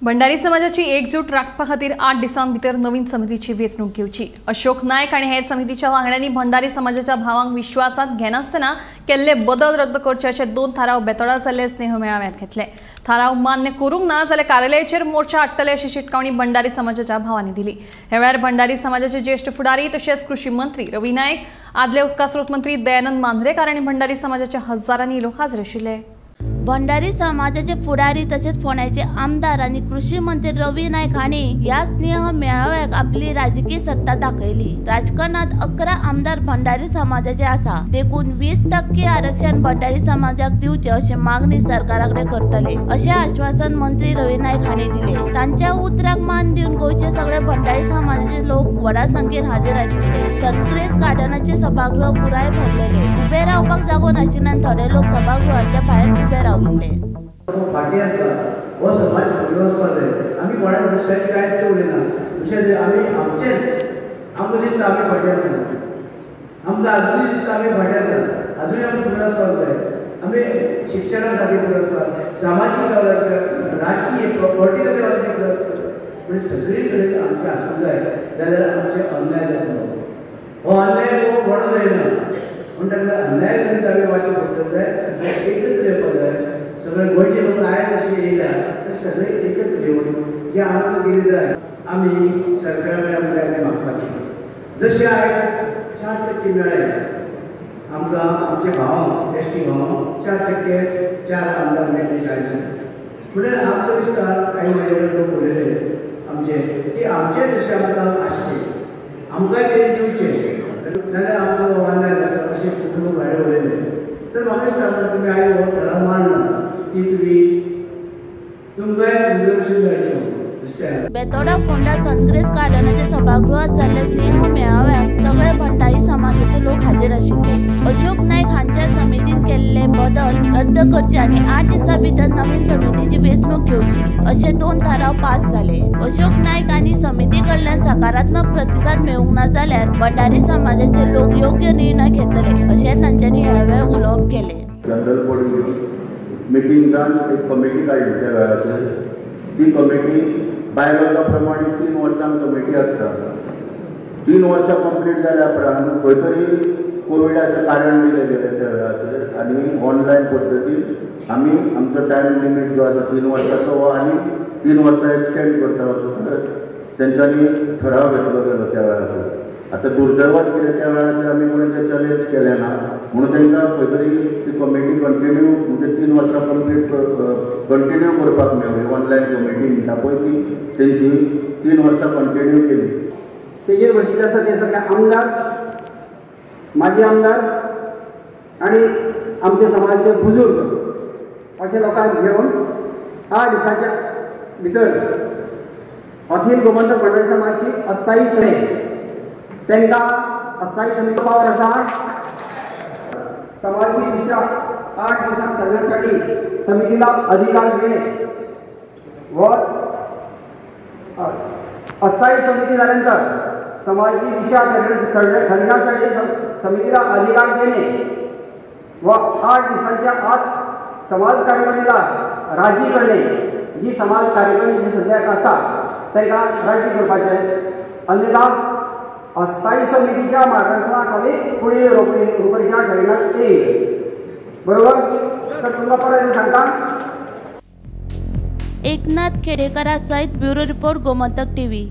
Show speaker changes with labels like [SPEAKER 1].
[SPEAKER 1] भंडारी समाजाची एकजूट राखपा खातीर 8 दिसां भितर नवीन समितीची वेंचणूक घेवची। अशोक नायक आनी हेर समितीच्या वांगड्यांनी भंडारी समाजाच्या भावांक विश्वासांत घेनासतना केल्ले बदल रद्द करचे अशे 2 थाराव बेतोडा जाल्ले स्नेह मेळाव्यात घेतले। थाराव मान्य करूंक ना जाल्यार कार्यालयाचेर मोर्चा हाडटले अशी शिटकावणी भंडारी समाजाच्या भावांनी दिली। हे वेळार भंडारी समाजाचे ज्येष्ठ फुडारी तशेंच कृषी मंत्री रवी नायक, आदले उदकास्रोत मंत्री दयानंद मांद्रेकार आनी भंडारी समाजाच्या हजारांनी लोक हाजीर आशिल्ले।
[SPEAKER 2] भंडारी समाजाचे फुडारी तसेच फोंड्याचे आमदार आणि कृषी मंत्री रवी नायक हांणी ह्या स्नेह मेळाव्याक आपली राजकीय सत्ता दाखयली। राजकारणात 11 आमदार भंडारी समाजाचे आसा, देखून 20% आरक्षण भंडारी समाजाक दिवचे अशी मागणी सरकाराकडे करतले अशें आश्वासन मंत्री रवी नायक हांणी दिले। तांच्या उतराक मान दिवन गोंयचे सगळे भंडारी समाजाचे लोक व्हडा संख्येन हाजीर आशिल्ले। सनग्रेस गार्डनाचे सभागृह पुराय भरलेले। उबे रावपाक जागो नाशिल्ल्यान थोडे लोक सभागृहाच्या भायर उबे रावले।
[SPEAKER 3] फाटी आसा हो समाज फुडें वचपाक जाय। आमी कोणाक दुसऱ्याचें कांयच उलयना, दुसऱ्याचें आमी आमचेंच, आमकां दिसता आमी फाटी आसा, आमकां आजुनूय दिसता आमी फाटी आसा, आजुनूय आमी फुडें वचपाक जाय। आमी शिक्षणा खातीर फुडें वचपाक, सामाजीक लेवलाचेर, राजकीय पॉलिटिकल लेवलाचेर फुडें वचपाक जाय। म्हणजे सगळी कडेन आमचें आसूंक जाय, जाल्यार आमचें अन्याय जातलो। हो अन्याय हो बरो जायना, म्हूण ताका अन्याय विरुद्ध आमी वाचें पडटलें जाय, सगळे एकत्र येवपाक जाय। सगळे गोंयचे लोक आयज अशे येयल्या तर सगळे एकत्र येवन जे आमकां कितें जाय आमी सरकारा कडेन आमकां जाय तें मागपाचें। जशें आयज 4% मेळ्ळे आमकां, आमच्या भावांक, एस टी भावांक 4% 4 आमदार मेळ्ळे 40। म्हणल्यार आमकां दिसता कांय म्हजे कडेन लोक उलयले आमचे की आमचे जशें आमकां आसचें, आमकांय तें दिवचें, जाल्यार आमकां अन्याय जाता अशें खूब लोक भायर उलयले। तर म्हाका दिसता तुमी आयज हो ठराव मांडला की तुमी तुमकांय रिजर्वेशन मेळचें।
[SPEAKER 2] बेतोडा फोंडा सनग्रेस गार्डनाच्या सभागृहात जाल्ले स्नेह मेळाव्याक सगळे भंडारी समाजाचे लोक हाजीर आशिल्ले। अशोक नायक हांच्या समितीन केल्ले बदल रद्द करचे आनी 8 दिसां भितर नवीन समितीची वेंचणूक घेवची अशे 2 थाराव पास जाले। अशोक नायक आनी समिती कडल्यान सकारात्मक प्रतिसाद मेळूंक ना जाल्यार भंडारी समाजाचे लोक योग्य निर्णय घेतले अशें तांच्यांनी ह्या वेळार उलोवप केलें।
[SPEAKER 4] जनरल बॉडी मिटींग जावन एक कमिटी काडली त्या वेळाचेर। ती कमिटी बायलॉजा प्रमाणे 3 वर्सांक कमिटी आसता। 3 वर्सां कंप्लीट जाल्या उपरांत खंय तरी कोविडाचें कारण दिलें गेलें त्या वेळाचेर आनी ऑनलायन पद्दतीन आमी आमचो टायम लिमीट जो आसा 3 वर्सांचो हो आनी 3 वर्सां एक्सटेंड करता असो तेंच्यांनी ठराव घेतलो गेलो त्या वेळाचेर। आतां दुर्दैवान कितें त्या वेळाचेर आमी कोणी तें चॅलेंज केलें ना, म्हणून तांकां खंय तरी ती कमिटी कंटिन्यू म्हणजे 3 वर्सां कंप्लीट कंटिन्यू करपाक मेळ्ळी। ऑनलायन कमिटी म्हणटा पळय ती तेंची 3 वर्सां कंटिन्यू केली।
[SPEAKER 5] स्टेजीर बशिल्ले आसा ते सगळे आमदार, माजी आमदार आनी आमचे समाजाचे बुजुर्ग अशे लोकांक घेवन 8 दिसाच्या भितर अखिल गोमंतक भंडारी समाजाची अस्थायी समिती, तांकां अस्थायी समिती पावर आसा। समाजाची दिशा 8 दिसांत करण्यासाठी समितीला अधिकार देणे व अस्थायी समिती झाल्यानंतर समाजाची दिशा ठरण्यासाठी समितीला अधिकार देणे व 8 दिवसांच्या आत समाज कार्यकारिणीला राजी करणे, जी समाज कार्यकारिणी जी सध्या आसा तांकां राजी करपाचें, अन्यथा अस्थायी समितीच्या मार्गदर्शनाखाली पुढील रूपरेषा ठरविण्यात येईल। बरोबर, तर तुमकां परत सांगता।
[SPEAKER 2] एकनाथ खेडेकरा सहित ब्युरो रिपोर्ट, गोमंतक टीव्ही।